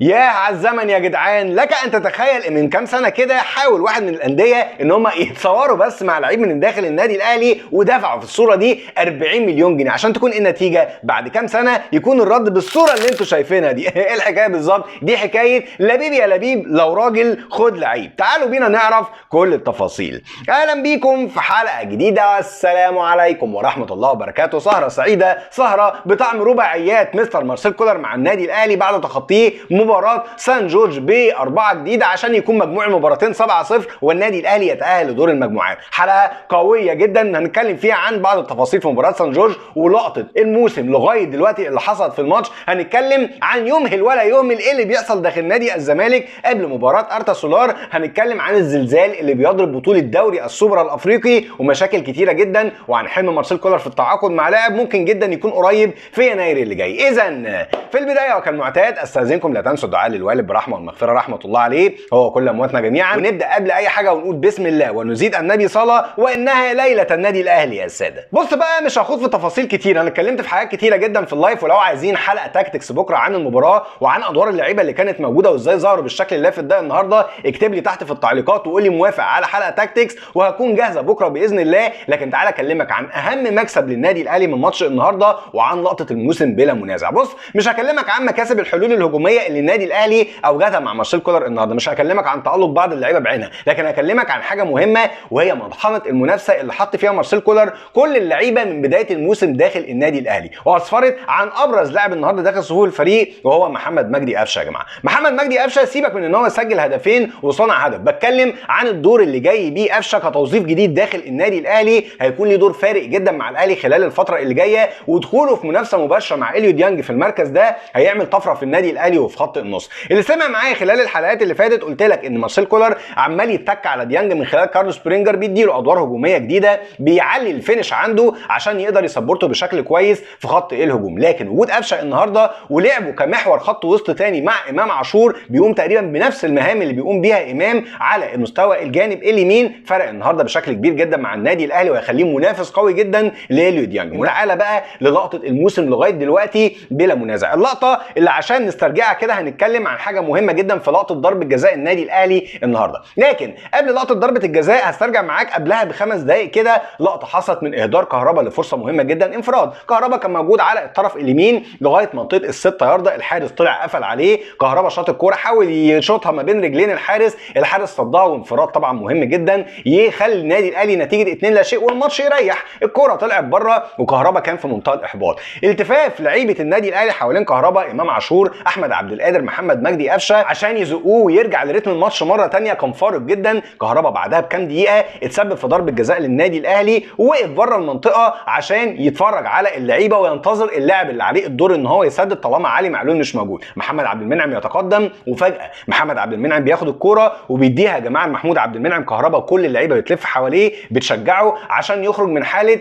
ياه على الزمن يا جدعان. لك ان تتخيل ان من كام سنة كده حاول واحد من الاندية ان هم يتصوروا بس مع لعيب من داخل النادي الاهلي، ودفعوا في الصورة دي 40 مليون جنيه عشان تكون النتيجة بعد كام سنة يكون الرد بالصورة اللي انتم شايفينها دي. ايه الحكاية بالظبط؟ دي حكاية لبيب يا لبيب لو راجل خد لعيب. تعالوا بينا نعرف كل التفاصيل. اهلا بيكم في حلقة جديدة، والسلام عليكم ورحمة الله وبركاته. سهره سعيدة، سهره بطعم رباعيات مستر مارسيل كولر مع النادي الاهلي بعد تخطيه مباراة سان جورج بأربعة جديدة عشان يكون مجموع المباراتين 7-0 والنادي الأهلي يتأهل لدور المجموعات. حلقة قوية جدا هنتكلم فيها عن بعض التفاصيل في مباراة سان جورج ولقطة الموسم لغاية دلوقتي اللي حصلت في الماتش. هنتكلم عن يمهل ولا يهمل، ايه اللي بيحصل داخل نادي الزمالك قبل مباراة أرتا سولار. هنتكلم عن الزلزال اللي بيضرب بطولة دوري السوبر الأفريقي ومشاكل كتيرة جدا، وعن حلم مارسيل كولر في التعاقد مع لاعب ممكن جدا يكون قريب في يناير اللي جاي. إذا في البداية وكالمعتاد استاذنكم لا تنسوا الدعاء للوالد برحمة والمغفرة رحمه الله عليه هو كل امواتنا جميعا. ونبدا قبل اي حاجة ونقول بسم الله ونزيد النبي صلاة، وانها ليلة النادي الاهلي يا ساده. بص بقى، مش هاخد في تفاصيل كتير، انا اتكلمت في حاجات كتيرة جدا في ال live، ولو عايزين حلقة tactics بكره عن المباراة وعن ادوار اللعيبة اللي كانت موجودة وازاي ظهروا بالشكل اللافت ده النهارده، اكتب لي تحت في التعليقات وقول لي موافق على حلقة tactics وهكون جاهزة بكره باذن الله. لكن تعالى اكلمك عن اهم مكسب للنادي الاهلي من ماتش النهارده وعن لقطة الموسم بلا منازع. بص، مش هكلمك عن مكاسب الحلول الهجومية اللي النادي الاهلي اوجدها مع مارسيل كولر النهارده، مش هكلمك عن تالق بعض اللعيبة بعينها، لكن هكلمك عن حاجة مهمة وهي مطحنه المنافسة اللي حط فيها مارسيل كولر كل اللعيبة من بداية الموسم داخل النادي الاهلي، واسفرت عن ابرز لاعب النهارده داخل صفوف الفريق وهو محمد مجدي قفشه. يا جماعة محمد مجدي قفشه سيبك من ان هو سجل هدفين وصنع هدف، بتكلم عن الدور اللي جاي بيه قفشه كتوظيف جديد داخل النادي الاهلي، هيكون ليه دور فارق جدا مع الاهلي خلال الفترة اللي جاية، ودخوله في منافسه مباشرة مع اليو ديانج في المركز ده هيعمل طفرة في النادي الاهلي وفي خط النص. اللي سمع معايا خلال الحلقات اللي فاتت قلت لك ان مارسيل كولر عمال يتك على ديانج من خلال كارلوس برينجر، بيديله ادوار هجومية جديدة، بيعلي ال finish عنده عشان يقدر ي support ه بشكل كويس في خط الهجوم. لكن وجود قفشه النهارده ولعبه كمحور خط وسط تاني مع امام عاشور بيقوم تقريبا بنفس المهام اللي بيقوم بيها امام على المستوى الجانب اليمين، فرق النهارده بشكل كبير جدا مع النادي الاهلي وهيخليه منافس قوي جدا لاليو ديانج. وتعالى بقى للقطه الموسم لغاية دلوقتي بلا منازع، اللقطة اللي عشان نسترجعها كده هنتكلم عن حاجة مهمة جدا في لقطة ضربه جزاء النادي الاهلي النهارده. لكن قبل لقطة ضربه الجزاء هسترجع معاك قبلها ب5 دقائق كده لقطة حصلت من اهدار كهربا لفرصه مهمة جدا، انفراد كهربا كان موجود على الطرف اليمين لغاية منطقة ال6 يارده، الحارس طلع قفل عليه، كهربا شاط الكورة حاول يشوطها ما بين رجلين الحارس، الحارس صدها، وانفراد طبعا مهم جدا يخلي النادي الاهلي نتيجة 2-0 والماتش يريح. الكورة طلعت بره وكهربا كان في منتهى الاحباط. التفاف لعيبة النادي الاهلي حوالين كهربا، امام عاشور، احمد عبد القادر، محمد مجدي قفشه عشان يزقوه ويرجع لريتم الماتش مرة ثانية كان فارق جدا. كهربا بعدها بكام دقيقة اتسبب في ضربه جزاء للنادي الاهلي ووقف بره المنطقة عشان يتفرج على اللعيبة وينتظر اللاعب اللي عليه الدور ان هو يسدد طالما علي معلول مش موجود. محمد عبد المنعم يتقدم وفجاة محمد عبد المنعم بياخد الكورة وبيديها يا جماعة لمحمود عبد المنعم. كهربا كل اللعيبة بتلف حواليه بتشجعه عشان يخرج من حاله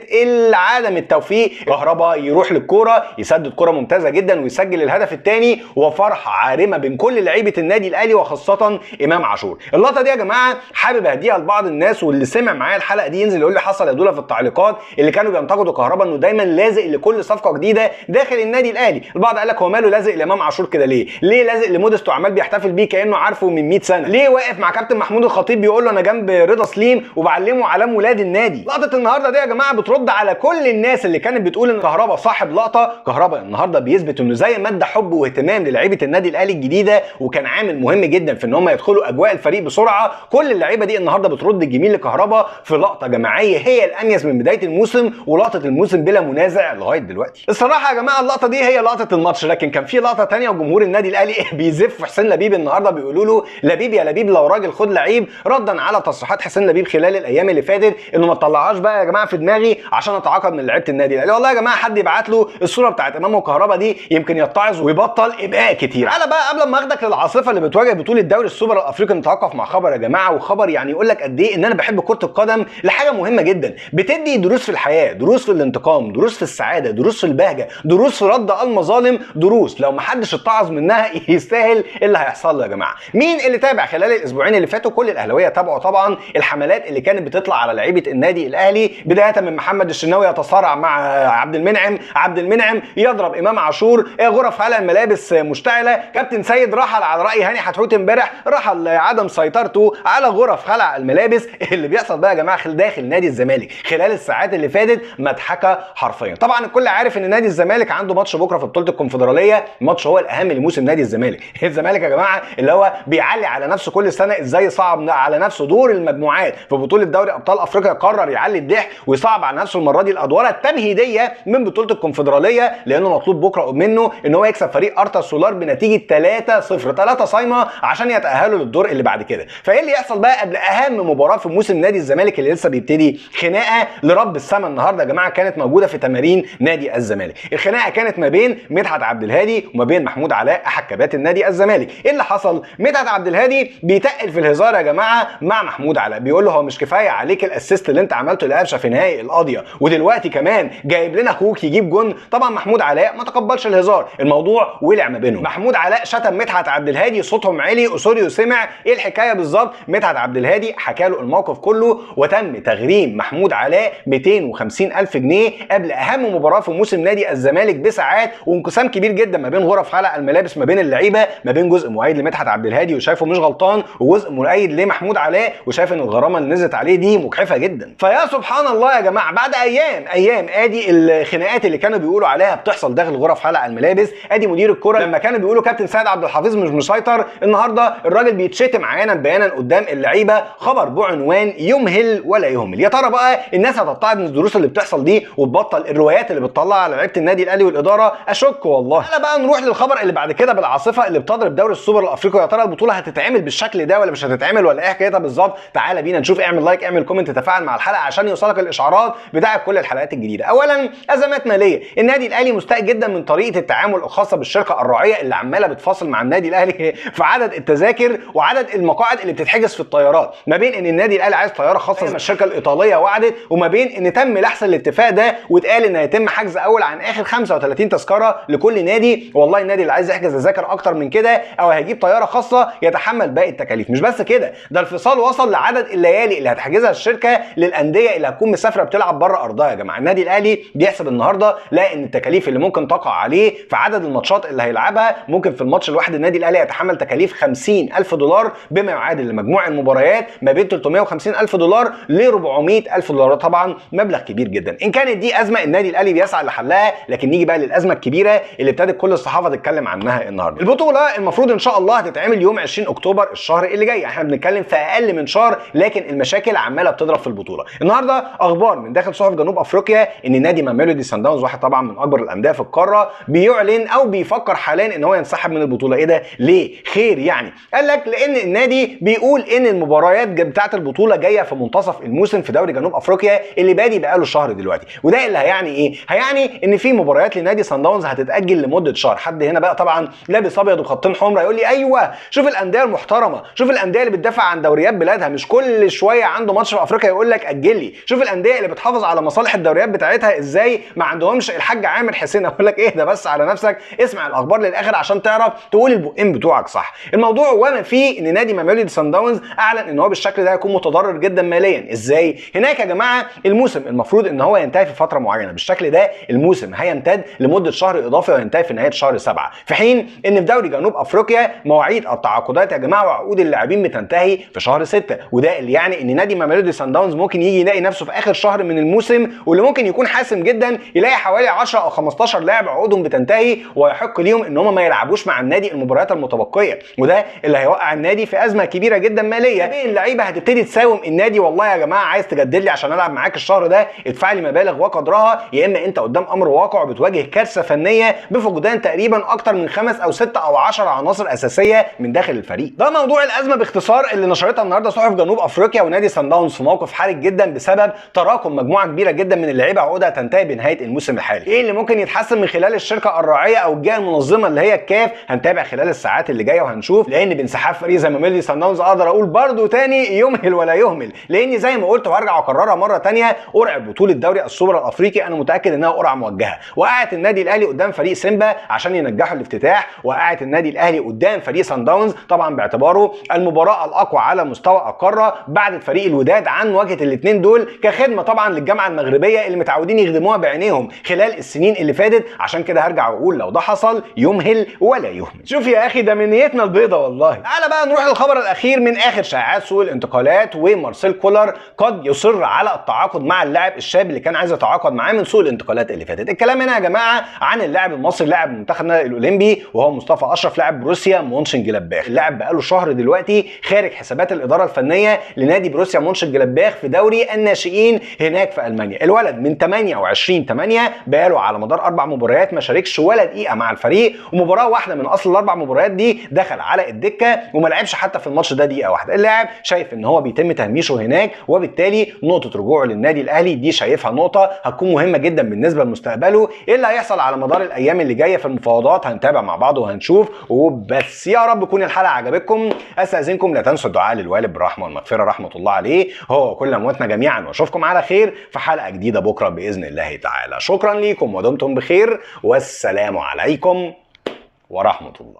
عدم التوفيق. كهربا يروح للكورة يسدد كورة ممتازة جدا ويسجل الهدف الثاني، وفرحه عارمة بين كل لعيبة النادي الاهلي وخاصة امام عاشور. اللقطة دي يا جماعة حابب اهديها لبعض الناس، واللي سمع معايا الحلقة دي ينزل يقول لي حصل يا دولا في التعليقات، اللي كانوا بينتقدوا كهربا انه دايما لازق لكل صفقة جديدة داخل النادي الاهلي. البعض قال لك هو ماله لازق لامام عاشور كده ليه؟ ليه لازق لموديست وعمال بيحتفل بيه كانه عارفه من 100 سنة؟ ليه واقف مع كابتن محمود الخطيب بيقول له انا جنب رضا سليم وبعلمه علام ولاد النادي؟ لقطة النهارده دي يا جماعة بترد على كل الناس اللي كانت بتقول ان كهربا صاحب لقطة. كهربا النهارده بيثبت انه زي ما ادى حب واهتمام للعيبة النادي الاهلي الجديدة وكان عامل مهم جدا في ان هم يدخلوا اجواء الفريق بسرعة، كل اللعيبة دي النهارده بترد الجميل لكهربا في لقطة جماعية هي الاميز من بداية الموسم ولقطه الموسم بلا منازع لغاية دلوقتي. الصراحة يا جماعة اللقطة دي هي لقطة الماتش، لكن كان في لقطة ثانية وجمهور النادي الاهلي بيزف حسين لبيب النهارده بيقولوا له لبيب يا لبيب لو راجل خد لعيب، ردا على تصريحات حسين لبيب خلال الايام اللي فاتت انه ما تطلعهاش بقى يا جماعة في دماغي عشان اتعاقد من لعيبة النادي الاهلي. والله يا جماعة حد يبعت له الصورة بتاعت امام وكهربا دي يمكن يتعظ ويبطل ابقاء كتير. تعالى بقى قبل ما اخدك للعاصفه اللي بتواجه بطوله دوري السوبر الافريقي نتوقف مع خبر يا جماعة، وخبر يعني يقول لك قد ايه ان انا بحب كره القدم لحاجة مهمة جدا، بتدي دروس في الحياة، دروس في الانتقام، دروس في السعادة، دروس في البهجة، دروس في رد المظالم، دروس لو ما حدش اتعظ منها يستاهل اللي هيحصل له يا جماعة. مين اللي تابع خلال الاسبوعين اللي فاتوا؟ كل الاهلاوية تابعوا طبعا الحملات اللي كانت بتطلع على لعيبة النادي الاهلي، بداية من محمد الشناوي يتصارع مع عبد المنعم، عبد المنعم يضرب امام عاشور، غرف خلع الملابس مشتعلة. كابتن سيد رحل على راي هاني حتحوت امبارح، رحل لعدم سيطرته على غرف خلع الملابس. اللي بيحصل بقى يا جماعة داخل نادي الزمالك خلال الساعات اللي فاتت مضحكة حرفيا. طبعا الكل عارف ان نادي الزمالك عنده ماتش بكره في بطوله الكونفدراليه، ماتش هو الاهم لموسم نادي الزمالك. الزمالك يا جماعة اللي هو بيعلي على نفسه كل سنة ازاي يصعب على نفسه دور المجموعات في بطوله دوري ابطال افريقيا، قرر يعلي الضحك ويصعب على نفسه المرة دي الادوار التمهيدية من بطوله الكونفدراليه، لانه مطلوب بكره منه ان هو يكسب فريق ارتا سولار بنتيجة 3-0، 3 صايمه عشان يتاهلوا للدور اللي بعد كده. فايه اللي يحصل بقى قبل اهم مباراة في موسم نادي الزمالك اللي لسه بيبتدي؟ خناقه لرب السما النهارده يا جماعة كانت موجودة في تمارين نادي الزمالك. الخناقة كانت ما بين مدحت عبد الهادي وما بين محمود علاء احد كباتن نادي الزمالك. ايه اللي حصل؟ مدحت عبد الهادي بيتقل في الهزار يا جماعة مع محمود علاء، بيقول له هو مش كفاية عليك ال assist اللي انت عملته لقفشه في نهائي القضية، ودلوقتي كمان جايب لنا اخوك يجيب جون. طبعا محمود علاء ما تقبلش الهزار، الموضوع ولع ما بينهم. محمود علاء شتم مدحت عبد الهادي، صوتهم عالي، اسوريو سمع ايه الحكاية بالظبط. مدحت عبد الهادي حكى له الموقف كله، وتم تغريم محمود علاء 250 الف جنيه قبل اهم مباراة في موسم نادي الزمالك بساعات، وانقسام كبير جدا ما بين غرف خلع الملابس، ما بين اللعيبة، ما بين جزء مؤيد لمدحت عبد الهادي وشايفه مش غلطان، وجزء مؤيد لمحمود علاء وشايف ان الغرامة اللي نزلت عليه دي مجحفه جدا. فيا سبحان الله يا جماعة، بعد ايام ادي الخناقات اللي كانوا بيقولوا عليها بتحصل داخل غرف خلع الملابس. ادي مدير الكره لما كانوا بيقولوا كابتن سيد عبد الحفيظ مش مسيطر، النهارده الراجل بيتشتم عيانا بيانا قدام اللعيبة. خبر بعنوان يمهل ولا يهمل. يا ترى بقى الناس هتتعظ من الدروس اللي بتحصل دي وتبطل الروايات اللي بتطلع على لعيبة النادي الاهلي والادارة؟ اشك والله. تعالى بقى نروح للخبر اللي بعد كده، بالعاصفه اللي بتضرب دوري السوبر الافريقي. يا ترى البطولة هتتعمل بالشكل ده ولا مش هتتعمل ولا ايه حكايتها بالظبط؟ تعالى بينا نشوف. اعمل like، اعمل comment، تتفاعل مع الحلقة عشان يوصلك الاشعارات بتاعه كل الحلقات الجديدة. اولا ازمات ماليه، النادي الاهلي مستاء جدا من طريقه التعامل الخاصة بالشركة الراعيه اللي عماله بتفاصل مع النادي الاهلي في عدد التذاكر وعدد المقاعد اللي بتتحجز في الطيارات، ما بين ان النادي الاهلي عايز طيارة خاصة زي ما الشركة الايطالية وعدت، وما بين ان تم لحس الاتفاق ده واتقال ان هيتم حجز اول عن اخر 35 تذكره لكل نادي. والله النادي اللي عايز يحجز تذاكر اكتر من كده او هيجيب طيارة خاصة يتحمل باقي التكاليف. مش بس كده، ده الفصال وصل لعدد الليالي اللي هتحجزها الشركة للاندية اللي هتكون مسافرة بتلعب بره ارضها. يا جماعة النادي الاهلي بيحسب النهارده لا ان التكاليف اللي ممكن تقع عليه في عدد الماتشات اللي هيلعبها، ممكن في الماتش الواحد النادي الاهلي يتحمل تكاليف 50,000 دولار بما يعادل لمجموع المباريات ما بين 350,000 دولار ل 400,000 دولار. طبعا مبلغ كبير جدا. ان كانت دي ازمة النادي الاهلي بيسعى لحلها، لكن نيجي بقى للازمة الكبيرة اللي ابتدت كل الصحافة تتكلم عنها النهارده. البطولة المفروض ان شاء الله هتتعمل يوم 20 اكتوبر الشهر اللي جاي، احنا بنتكلم في اقل من شهر، لكن المشاكل عماله بتضرب في البطولة. النهارده اخبار من داخل صحف جنوب افريقيا ان نادي ماميلودي سان داونز، واحد طبعا من اكبر الاندية في القارة، بيعلن او بيفكر حاليا ان هو ينسحب من البطولة. ايه ده؟ ليه؟ خير يعني؟ قال لك لان النادي بيقول ان المباريات بتاعه البطولة جاية في منتصف الموسم في دوري جنوب افريقيا اللي بادي بقاله شهر دلوقتي، وده اللي هيعني ايه؟ هيعني ان في مباريات لنادي سان داونز هتتاجل لمدة شهر. حد هنا بقى طبعا لابس ابيض وخطين حمر يقول لي ايوه شوف الاندية المحترمة، شوف الاندية اللي بتدافع عن دوريات بلادها، مش كل شوية عنده ماتش في افريقيا يقول لك اجل لي. شوف الاندية اللي بتحافظ على مصالح الدوريات بتاعتها ازاي، ما عندهمش الحاج عامر حسين. اقول لك ايه ده بس على نفسك، اسمع الاخبار للاخر عشان تعرف تقول البقين بتوعك صح. الموضوع وما فيه ان نادي ماميلودي سان داونز اعلن ان هو بالشكل ده هيكون متضرر جدا ماليا. ازاي؟ هناك يا جماعة الموسم المفروض ان هو ينتهي في فترة معينة، بالشكل ده الموسم هيمتد لمدة شهر اضافي وينتهي في نهاية شهر 7، في حين ان في دوري جنوب افريقيا مواعيد التعاقدات يا جماعة وعقود اللاعبين بتنتهي في شهر 6، وده اللي يعني ان نادي ماميلودي سان داونز ممكن يجي يلاقي نفسه في اخر شهر من الموسم، واللي ممكن يكون حاسم جدا، يلاقي حوالي 10 او 15 لاعب عقودهم بتنتهي ويحق ليهم ان هم ما يلعبوش مع النادي المباريات المتبقية، وده اللي هيوقع النادي في ازمة كبيرة جدا ماليه. بين اللعيبة هتبتدي تساوم النادي، والله يا جماعة عايز تجدد لي عشان العب معاك الشهر ده ادفع لي مبالغ وقدرها، يا اما انت قدام امر واقع بتواجه كارثة فنية بفقدان تقريبا اكتر من 5 او 6 او 10 عناصر اساسية من داخل الفريق. ده موضوع الازمة باختصار اللي نشرتها النهارده صحف جنوب افريقيا، ونادي سان داونز في موقف حرج جدا بسبب تراكم مجموعة كبيرة جدا من اللعيبة عقودها تنتهي بنهاية الموسم الحالي. ايه اللي ممكن يتحسن من خلال الشركة الراعيه او الجهة المنظمة اللي هي الكاف؟ هنتابع خلال الساعات اللي جاية وهنشوف، لان بانسحاب فريق زي ماميلودي سان داونز اقدر اقول برده تاني يمهل ولا يهمل، لان زي ما قلت وهرجع اكررها مرة تانية، قرعه بطوله دوري السوبر الافريقي انا متاكد انها قرعه موجهة. وقعت النادي الاهلي قدام فريق سيمبا عشان ينجحوا الافتتاح، وقعت النادي الاهلي قدام فريق سان داونز طبعا باعتباره المباراة الاقوى على مستوى القارة، بعدت فريق الوداد عن مواجهة الاثنين دول كخدمة طبعا للجامعة المغربية اللي متعودين يخدموها بعينيهم خلال السنين اللي فاتت. عشان كده هرجع واقول لو ده حصل يمهل ولا ولا يهمل. شوف يا اخي، ده من نيتنا البيضة والله. تعالى بقى نروح للخبر الاخير من اخر شائعات سوق الانتقالات، ومارسيل كولر قد يصر على التعاقد مع اللاعب الشاب اللي كان عايز يتعاقد معاه من سوق الانتقالات اللي فاتت. الكلام هنا يا جماعة عن اللاعب المصري لاعب منتخبنا الاولمبي، وهو مصطفى اشرف لاعب بروسيا مونشنجلادباخ. اللاعب بقاله شهر دلوقتي خارج حسابات الادارة الفنية لنادي بروسيا مونشنجلادباخ في دوري الناشئين هناك في المانيا. الولد من 28/8 بقاله على مدار 4 مباريات ما شاركش ولا دقيقة مع الفريق، ومباراة واحدة من اصل ال4 مباريات دي دخل على الدكة وما لعبش حتى في الماتش ده دقيقة واحدة. اللاعب شايف ان هو بيتم تهميشه هناك، وبالتالي نقطة رجوعه للنادي الاهلي دي شايفها نقطة هتكون مهمة جدا بالنسبة لمستقبله. ايه اللي هيحصل على مدار الايام اللي جاية في المفاوضات هنتابع مع بعض وهنشوف. وبس يا رب تكون الحلقة عجبتكم. استاذنكم لا تنسوا الدعاء للوالد بالرحمة والمغفرة رحمه الله عليه هو وكل امواتنا جميعا، واشوفكم على خير في حلقة جديدة بكره باذن الله تعالى. شكرا ليكم ودمتم بخير، والسلام عليكم ورحمة الله.